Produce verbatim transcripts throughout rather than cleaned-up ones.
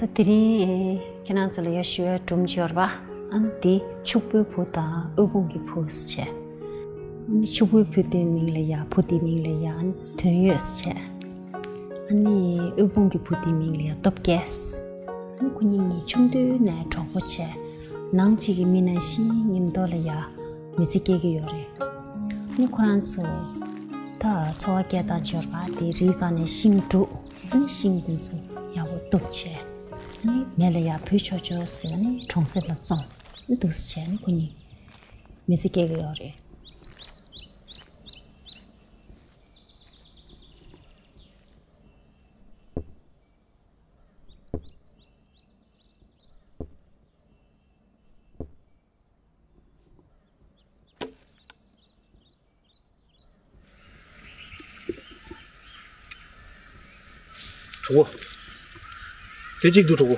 དེ་རིང་ཁྱེད་རང་ཚོ་ལ་ཡ་ཞུ་ཡ་སྒྲུང་ཅིག་ཡོད་རེད་པ། ཨ་ནི་དེ་ཕྱུག་པོའི་བུ་དང་དབུལ་ཕོངས་ཀྱི་བུ་ཟེར་བྱས། ཨ་ནི་ཕྱུག་པོའི་བུ་དེའི་མིང་ལ་ཡ་བུ་དེའི་མིང་ལ་ཡ་ཨ་ནི་དོན་ཡོད་ཟེར་བྱས། ཨ་ནི་དབུལ་ཕོངས་ཀྱི་བུ་དེའི་མིང་ལ་ཡ་སྟོབས་རྒྱལ་ཟེར། ཨ་ནི་ཁོ་གཉིས་གཉིས་ཆུང་དུས་ནས་གྲོགས་པོ་བྱས། ནང་གཅིག་གི་མི་ནང་བཞིན་མཉམ་དུ་ལ་ཡ་མི་ཚེ་སྐྱེལ་གྱི་ཡོད་རེད། ཨ་ནི་ཁོ་རང་ཚོ་ད་འཚོ་བ་སྐྱེལ་སྟངས་ཅིག་ཡོད་རེད་པ། དེ་རིའི་སྒང་ནས་ཤིང་སྒྲུག་ཨ་ནི་ཤིང་དེ་ཚོ་ཡག་པོ་གཏུབ་བྱས། ཨ་ནི་མེ་ལ་ཡར་བུད་ཆོག་ཆོག་བཟོས། ཨ་ནི་གྲོང་གསེབ་ལ་བཙོང་། ཨ་ནི་འདུག་སེ་བྱས་ནས་ཁོ་གཉིས་མི་ཚེ་སྐྱེལ་གྱི་ཡོད་རེད། གྲོགས་པོ། དེ་གཅིག་འདུག་གྲོགས་པོ།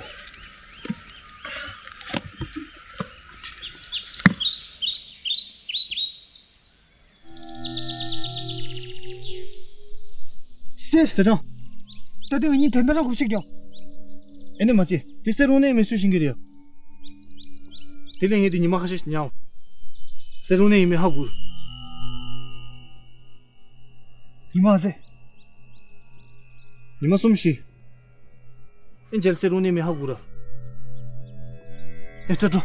སེ་ཟེར་དང་། ད་ལྟ་ང་གཉིས་དེ་འདྲ་རང་ཁུག་ཤིག་ཀྱང་། ཨེ་ནས་མ་བྱེད། དེ་སེ་རུང་ནས་མེ་སུ་ཤིང་གི་རེད། དེ་ལས་ངས་དེ་ཉི་མ་ཁ་ཤས་ཉལ། སེ་རུང་ནས་ཡིན་མིན་ཧ་གོ། ཉི་མ་ཚེ། ཉི་མ་གསུམ་བཞི། ཨེ་མཇལ་སེ་རུང་ནས་མེ་ཧ་གོ་ར། ཨེ་ཐོ་ཐོ།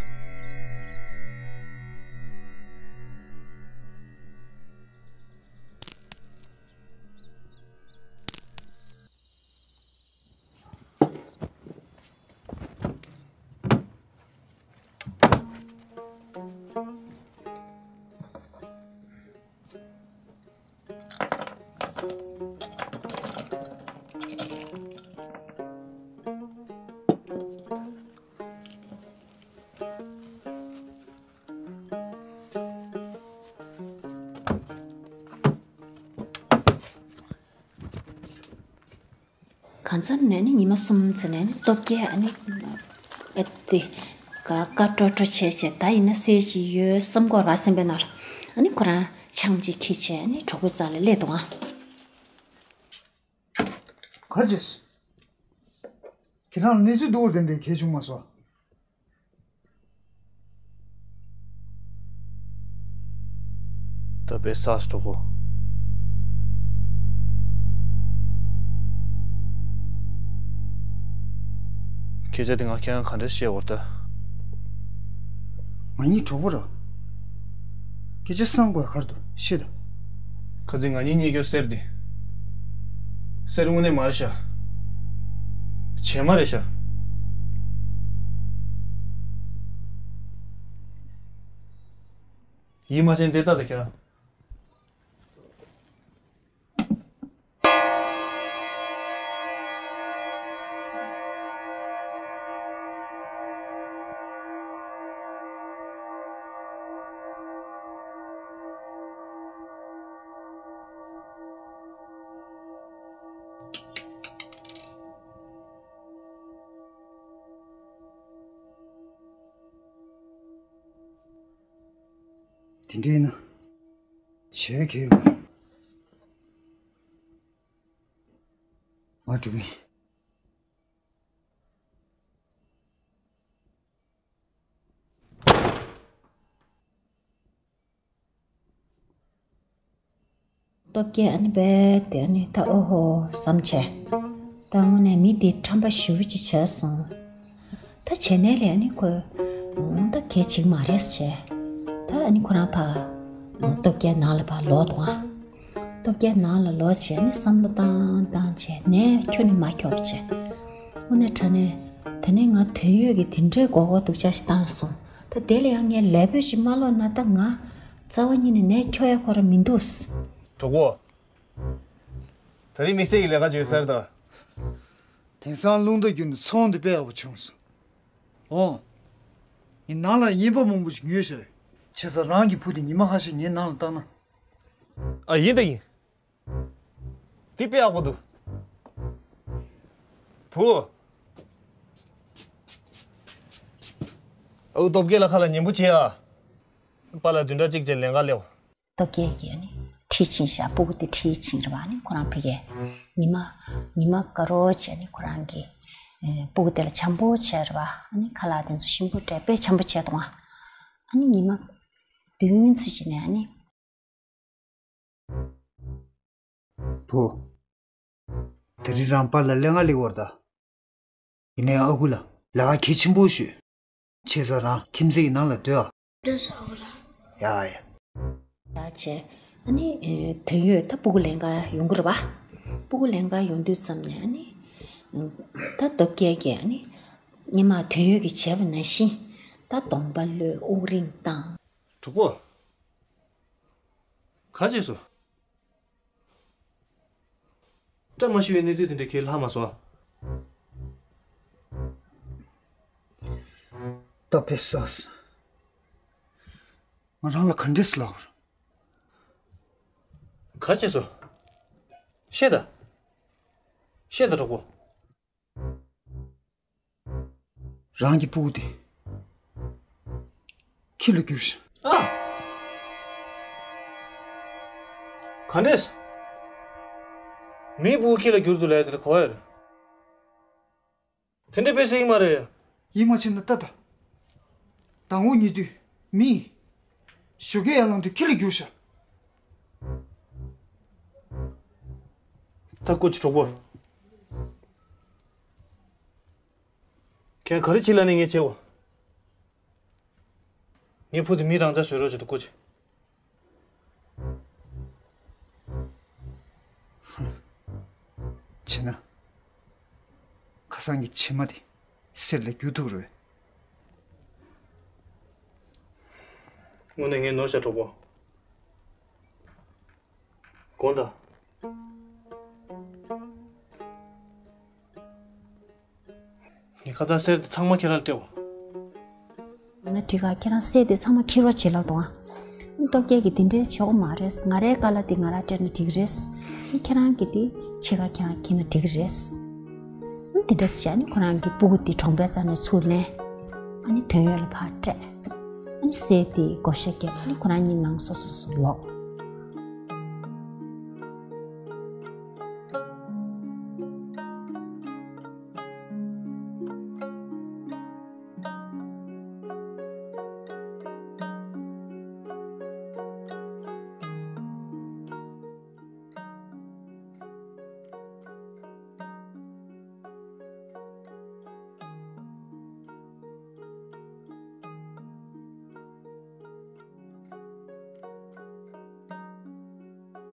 གང་འཚམ་ནས་ནི་ཉི་མ་གསུམ་ཙམ་ནས་ནི་སྟོབས་རྒྱལ་ཨ་ནི་ཨ་དེ་ཀ་ཀ་ཀྲོ་ཀྲོ་བྱས་བྱས། ད་ཡིན་ན་སེ་ཅིག་ཡོད་བསམ་གྱི་ཡོད་རེད་པ། སེམས་པའི་ནང་ལ། ཨ་ནི་ཁོ་རང་ཆང་ཅིག་འཁྱེར་བྱས་ཨ་ནི་གྲོགས་པོའི་རྩ་ལ་སླེབས་འདུག་ཨང་། ག་བྱས། ཁྱེད་རང་ལ་གནས་ཚུལ་སྡུག་པོ་དེ་འདྲ་གང་བྱུང་མ་སོང་། ད་དཔེ་ཚ་སོང་གྲོགས་པོ། སྐད་ཆ་དེ་ང་ཁྱེད་རང་ག་འདྲ་བཤད་དགོས་རེད་ད། ང་གཉིས་གྲོགས་པོ་རེད། སྐད་ཆ་བསམ་དགོས་ག་རེ་འདུག་བཤད་དང་། ཁ་སང་ང་གཉིས་རྙེད་རྒྱུ་གསེར་དེ། གསེར་དངོས་གནས་མ་རེད་ཤག་བྱེ་མ་རེད་ཤག་ཡིད་མ་ཆེས་དེ་ལྟ་དང་ཁྱེད་རང་། དེ་འདྲ་ཡིན་ན། བྱེད་ཀྱི་ཡོད། ང་འགྲོ་གི་ཡིན། སྟོབས་རྒྱལ་ཨ་ནི་རྦད་དེ་ཨ་ནི་ད་ཨོ་ཧོ་བསམ་བྱས། ད་དངོས་གནས་མི་འདི་ཁྲམ་པ་ཞེ་པོ་ཅིག་བྱས་སོང་། ད་བྱས་ནའི་ལས་ཨ་ནི་ཁོས་ད་གལ་ཆེ་གི་མ་རེད་བྱས། ད་ཨ་ནི་ཁོ་རང་ཕར་སྟོབས་རྒྱལ་ནང་ལ་ཕར་ལོག་འདུག་ཨ། སྟོབས་རྒྱལ་ནང་ལ་ལོག་བྱས་ཨ་ནི་བསམ་བློ་བཏང་བཏང་བྱས་ནས་ཁྱོན་ནས་མ་འཁྱོག་བྱས། དངོས་གནས་དྲང་གནས་ད་ནི་ང་དོན་ཡོད་ཀྱི་དེ་འདྲའི་མགོ་སྐོར་སྡུག་ཅག་ཞིག་བཏང་སོང་། ད་དེ་ལ་ཡང་ངས་ལས་འབོད་ཅིག་མ་ལོག་ན་ད་ང་རྩ་བ་ཉིད་ནས་ནས་འཁྱོག་ཡ་ཁོ་རང་མི་འདུག། གྲོགས་པོ། ད་རིང་དམིགས་བསལ་གྱི་ལས་ཀ་ཅིག་ཡོད་ས་རེད་ད། དེང་སང་རླུང་རྟ་བརྒྱུད་ནས་ཚོང་དེ་དཔེ་ཡག་པོ་བྱུང་སོང་། འོང་། ངས་ནང་ལ་རྔན་པ་མང་པོ་ཞིག་ཉོས་ཤག་བྱས་ཙང་རང་གི་བུ་དེ་ཉི་མ་ཁ་ཤས་ངའི་ནང་ལ་བཏང་ན། ཨ་ཡིན་ད་ཡིན། དེ་དཔེ་ཡག་པོ་འདུག་བུ། ཨའུ་སྟོབས་རྒྱལ་ལ་ཁ་ལ་ཉན་པོ་བྱེད་ཨ། པཱ་ལགས་བདུན་ཕྲག་གཅིག་རྗེས་ལེན་ག་སླེབས། སྟོབས་རྒྱལ་གྱིས་ཨ་ནི་ཁྲིད་ཕྱིན་ཤག་སྤུ་གུ་དེ་ཁྲིད་ཕྱིན་རེད་པ། ཨ་ནི་ཁོ་རང་ཕ་གིར་ཉི་མ་ཉི་མ་དགའ་རོགས་བྱས་ནས་ཁོ་རང་གི་ སྤུ་གུ་དེ་ལ་བྱམས་པོ་བྱས་རེད་བ། ཨ་ནི་ཁ་ལག་དེ་ཚོ་ཞིམ་པོ་སྤྲད་དཔེ་བྱམས་པོ་བྱས་འདུག་ཨ། ཨ་ནི་ཉི་མ་བདུན་ཙམ་ཅིག་ནས་ཨ་ནི། བུ། དེ་རིང་རང་པཱ་ལགས་ལས་ང་ལས་བར་ད། ཡིན་ནའི་ཨ་ཁུ་ལ་ལས་ཀ་གལ་ཆེན་པོ་ཞུས། བྱས་ཙང་རང་ཁྱིམ་མཚེས་ཀྱི་ནང་ལ་སྡོད་ཨ། སྡོད་སོང་ཨ་ཁུ་ལགས། ཡ་ཡ། ཡ་བྱས། ཨ་ནི་དོན་ཡོད་ད་སྤུ་གུ་ལེན་ག་ཡོང་གི་རེད་བ། སྤུ་གུ་ལེན་ག་ཡོང་དུས་ཙམ་ནས་ཨ་ནི། ད་སྟོབས་རྒྱལ་གྱིས་ཨ་ནི། སྔོན་མ་དོན་ཡོད་ཀྱིས་བྱས་པ་ནང་བཞིན། ད་གདོང་པ་གློད་དབུགས་རིང་བཏང་། གྲོགས་པོ། ག་བྱས་སོང་། བཀྲ་མ་ཤིས་པའི་གནས་ཚུལ་དེ་འདྲ་ཁྱེད་ལྷག་མ་སོང་ཨ། ད་ཕེབས་སོང་། ང་རང་ལ་ག་འདྲས་ལབ་དགོས་རེད། ག་བྱས་སོང་། བཤད་དང་། བཤད་དང་གྲོགས་པོ། རང་གི་སྤུ་གུ་དེ་ཁྱི་ལ་བསྒྱུར་ཤག་ཨ། ག་འདྲས། མིའི་སྤུ་གུ་ཁྱི་ལ་བསྒྱུར་འདུག་ལབ་ཡ་དེ་ལ་གོ་བ་ཡོད་རེད། དེ་འདྲ་དཔེ་སྲིད་ཡིན་མ་རེད། ཡིད་མ་ཆེས་ན་ལྟ་ད། དང་པོ་ཉེ་དུས་མི། ཞོགས་ཀས་ཡར་ལངས་དུས་ཁྱི་ལ་བསྒྱུར་ཤག་ད་སྐུ་མཁྱེན་གྲོགས་པོ། ཁྱེད་ག་རེ་བྱེད་ལབ་ནས་ངས་བྱེད་འོ། ངའི་བུ་དེ་མི་རང་འཇགས་བཟོས་རོགས་བྱེད་དོ་སྐུ་མཁྱེན། བྱས་ན། ཁ་སང་གི་ཕྱེ་མ་དེ་གསེར་ལ་བསྒྱུར་ཐུབ་རེད། དངོས་གནས་ངས་ནོར་བཞག་གྲོགས་པོ། དགོངས་དག་ངས་ཁ་སང་གསེར་དེ་ཚང་མ་ཁྱེད་རང་ལ་སྤྲད་འོ། ང་འགྲིག་ག་ཁྱེད་རང་གསེར་དེ་ཚང་མ་ཁྱེར་རོགས་བྱེད་ལབ་འདུག་ཨ། སྟོབས་རྒྱལ་གྱིས་དེ་འདྲའི་བྱེད་དགོས་མ་རེད། ང་རའི་ཀ་ལ་དེ་ང་རང་སྤྲད་ན་འགྲིག་གི་རེད། ཁྱེད་རང་གི་དེ་ཕྱེད་ཀ་ཁྱེད་རང་འཁྱེར་ན་འགྲིག་གི་རེད། དེ་འདྲ་བྱས་ནས་ཁོ་རང་གི་སྤུ་གུ་དེ་གྲོང་པའི་རྩ་ནས་ཚུར་ལེན། ཨ་ནི་དོན་ཡོད་ལ་ཕར་སྤྲད། ཨ་ནི་གསེར་དེ་བགོ་བཤའ་བརྒྱབ། ཨ་ནི་ཁོ་རང་གཉིས་ནང་སོ་སོ་སོ་ལོག